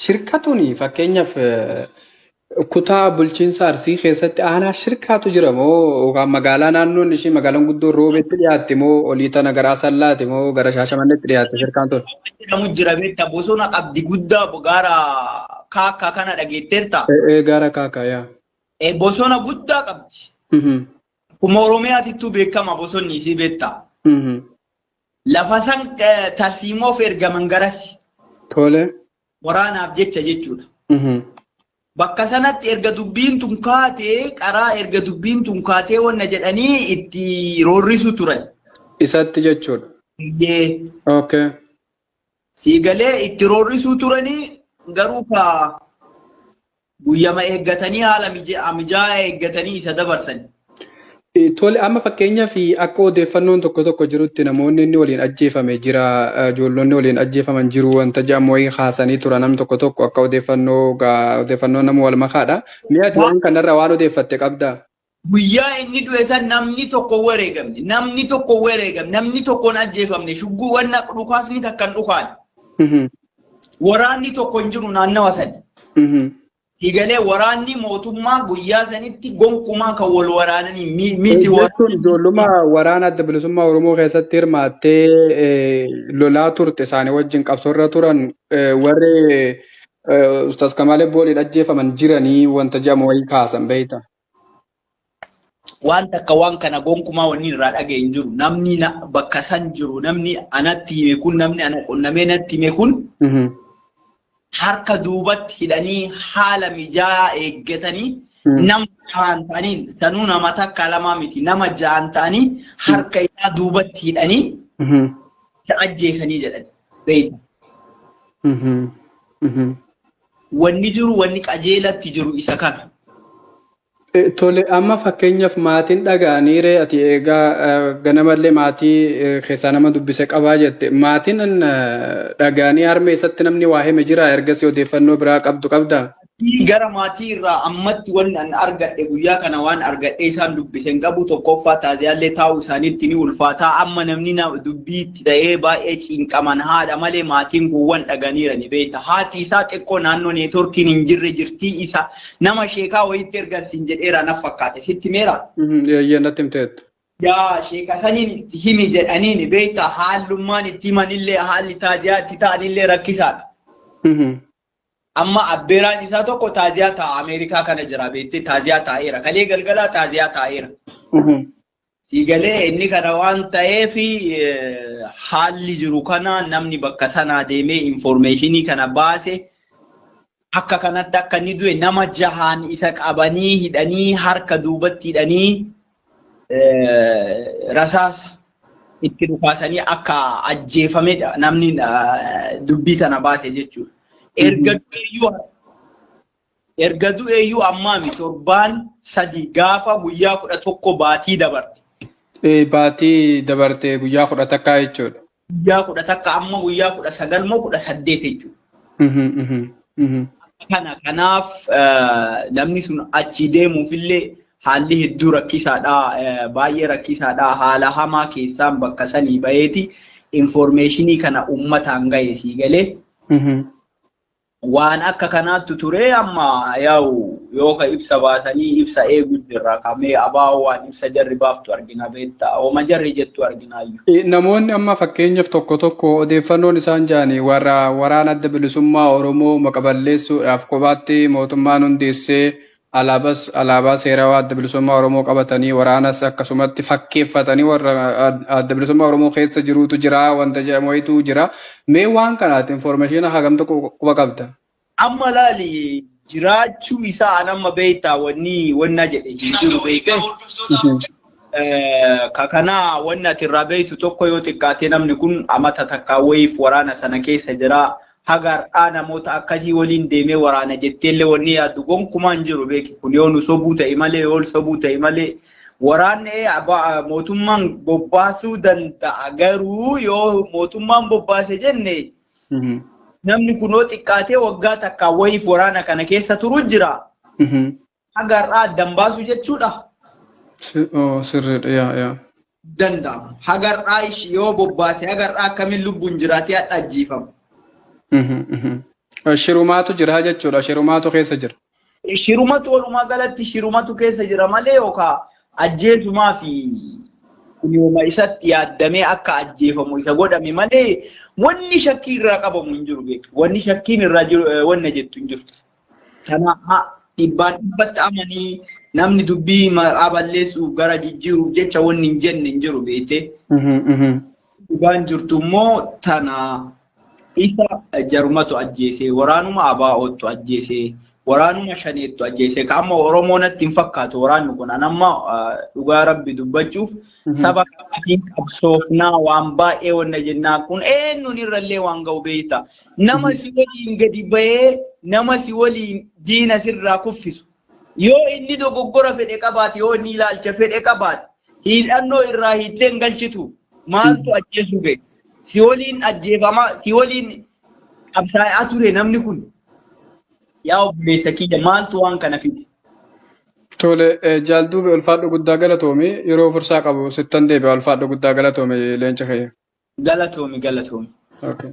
Shirkatuni fakkeenyaaf kutaa bulchiinsa Arsii keessatti aanaa Shirkaatu jira moo yookaan magaalaa naannoon ishii magaalaan guddoon Roobeetti dhiyaatti moo olii tana gara Asallaati moo gara Shaashamanneetti dhiyaatti Shirkaan tun? Jedhamu jira beekta, bosona qabdi guddaa, gaara Kaakkaa kana dhageetteerta. Ee, gaara Kaakaa yaa. Bosona guddaa qabdi. Akkuma Oromiyaatittuu beekama bosonni isii beekta. Lafa san tarsiimoof ergaman garas. Tole. Waraanaaf jecha jechuudha. Bakka sanatti erga dubbiin tun kaatee, qaraa erga dubbiin tun kaatee wanna jedhanii itti roorrisu turan. Isatti jechuudha. Iyyee. Okay. Siigalee itti roorrisuu turanii, garuu ka guyyama eeggatanii, haala mijaa'aa eeggatanii isa dabarsan. Tole, amma fakkeenyaaf akka odeeffannoon tokko tokko jirutti namoonni inni waliin ajjeefame jira, ijoollonni waliin ajjeefaman jiru wanta jedhamu wayii kaasanii turan namni tokko tokko, akka odeeffannoo odeeffannoo nama wal makaadha. Mi'a ati waan kanarra waan odeeffatte qabdaa? Guyyaa inni du'e san namni tokko wareegamne, namni tokko wareegamne, namni tokko hin ajjeefamne, shugguu wanna dhukaasni takka hin dhukaane. Waraanni tokko hin jiru naannawa sani. Siigalee, waraanni mootummaa guyyaa sanitti gonkumaa kan wal waraananii miti. Jechuun ijoolluma waraana Adda Bilisummaa Oromoo keessatti hirmaattee lolaa turte, isaanii wajjin qabsoorra turan, warri Ustaaz Kamaal Ebboo waliin ajjeefaman jiranii wanta jedhamu wayii kaasan beekta. Waan takka waan kana gonkumaa wanni irraa dhaga'e hin jiru. Namni bakka san jiru, namni anatti hime kun, namni ana qunnamee natti hime kun, harka duubatti hidhanii, haala mijaa'aa eeggatanii, nama ja'an ta'anii, sanuu nama takka lamaa miti, nama ja'an ta'anii harka isaa duubatti hidhanii isa ajjeesanii jedhan. Beekta. Wanni jiru, wanni qajeelatti jiru isa kana. Tole, amma fakkeenyaaf maatiin dhaga'anii ree, ati egaa ganamallee maatii keessaa nama dubbise qabaa jette, maatiin dhaga'anii harmee isatti namni waa hime jira? Ergasii odeeffannoo biraa qabdu qabdaa? Gara maatii irraa ammatti wanni an argadhe, guyyaa kana waan argadhe isaan dubbise hin qabu. Tokkoffaa, taaziyaallee taa'uu isaaniitti ni ulfaataa. Amma namni dubbii itti ta'ee baay'ee cinqaman haadha malee maatiin kuuwwan dhaganiirani beekta. Haati isaa xiqqoo naannoo neetworkiin hin jirre jirtii, isa nama sheekaa wayiitti ergan siin jedheera naf fakkaate, sitti meera. Eeyyee, natti himteettu. Yaa, sheeka saniin itti himi jedhaniini beekta, haallummaan itti himanillee, haalli taaziyaa itti ta'anillee rakkisaadha. Amma abbeeraan isaa tokko taaziyaa taa'a, Ameerikaa kana jira beektee, taaziyaa taa'eera. Kalee galgalaa taaziyaa taa'eera. Siigalee, inni kana waan ta'eef haalli jiru kana namni bakka sanaa deemee informationii kana baase, akka kanatti akka inni du'e, nama jahaan isa qabanii hidhanii, harka duubatti hidhanii, rasaasa itti dhukaasanii akka ajjeefamedha namni dubbii tana baase jechuudha. Erga du'eeyyuu ammaami torbaan 3, gaafa guyyaa 11 baatii dabarte. Baatii dabarte guyyaa 11 jechuudha. Guyyaa 11, amma guyyaa 19 moo 18 jechuudha. Kanaaf namni sun achi deemuufillee haalli hedduu rakkisaadha. Baay'ee rakkisaadha. Haala hamaa keessaan bakka sanii baheeti informationii kana uummataan gahe, sii galee. Waan akka kanaatti ture. Amma yaa'u yoo ka ibsa baasanii ibsa eeguu jirra. Kamee abaa waan ibsa jarri baaftu argina beektaa. Ooma jarri jettu arginaayyuu. Namoonni amma fakkeenyaaf tokko tokko odeeffannoon isaan jedhanii warra waraana Adda Bilisummaa Oromoo maqaballeessuudhaaf kophaatti mootummaan hundeessee, alaabas alaabaa seerawaa Adda Bilisummaa Oromoo qabatanii, waraanas akkasumatti fakkeeffatanii warra Adda Bilisummaa Oromoo keessa jirutu jira wanta jedhamu wayitu jira. Mee waan kanaatti information hagam tokko quba qabda? Amma laali, jiraachuu isaa an amma beektaa wanni wanna jedhe hin jiru beekte. Ka kanaa wanni ati irraa beektu tokko, yoo xiqqaate namni kun amata takka wayiif waraana sana keessa jira. Haga har'aa namoota akkasii waliin deemee waraana jetteellee wanni yaaddu gonkumaa hin jiru beeki. Kun yoo nu sobuu ta'e malee, yoo sobuu ta'e malee, waraanni mootummaan bobbaasuu danda'a. Garuu yoo mootummaan bobbaase jenne, namni kun yoo xiqqaatee waggaa takka wayiif waraana kana keessa turu jira. Haga har'aa addan baasu jechuudha. Sirriidha, yaa yaa. Danda'amu. Haga har'aa yoo bobbaase, haga har'aa akkamiin lubbuun jiraatee hadha ajjeefama? Shirumaatu jira jechuudha. Shirumaatu keessa jira. Shirumatu walumaa galatti shirumatu keessa jira malee yookaan ajjeesumaa fi kunyooma isatti yaaddamee akka ajjeefamu isa godhame malee wanni shakkii irraa qabamu hin jiru beeku. Wanni shakkiin irraa jiru wanna jettu hin jiru. Tana dhibbaan dhibbatti amanii namni dubbii maqaa balleessuuf gara jijjiiruuf jecha wanni hin jenne hin jiru beekte. Dhugaan jirtu immoo tana isa jarumatu ajjeese, waraanuma ABO'tu ajjeese, waraanuma shaneettu ajjeese. Ka amma Oromoo natti hin fakkaatu waraanni kun. An amma dhugaa Rabbi dubbachuuf saba kanaatiin qabsoofnaa waan baay'ee wanna jennaa kun eenyuun irrallee waan ga'u beekta. Nama si waliin gadi bahee nama si waliin diina sirraa kuffisu. Yoo inni dogoggora fedhe qabaate, yoo inni ilaalcha fedhe qabaate, hidhannoo irraa hiittee hin galchitu. Maaltu ajjeesuu ga'e? Si waliin ajjeefamaa, si waliin qabsaa'aa ture namni kun. Yaa obboleessa kiyya, maaltu waan kana fide? Tole, Jaalduube, ulfaadhu, guddaa galatoomi. Yeroo fursaa qabu sittan deebi'a. Ulfaadhu, guddaa galatoomi, leenca kiyya. Galatoomi, galatoomi. Okay.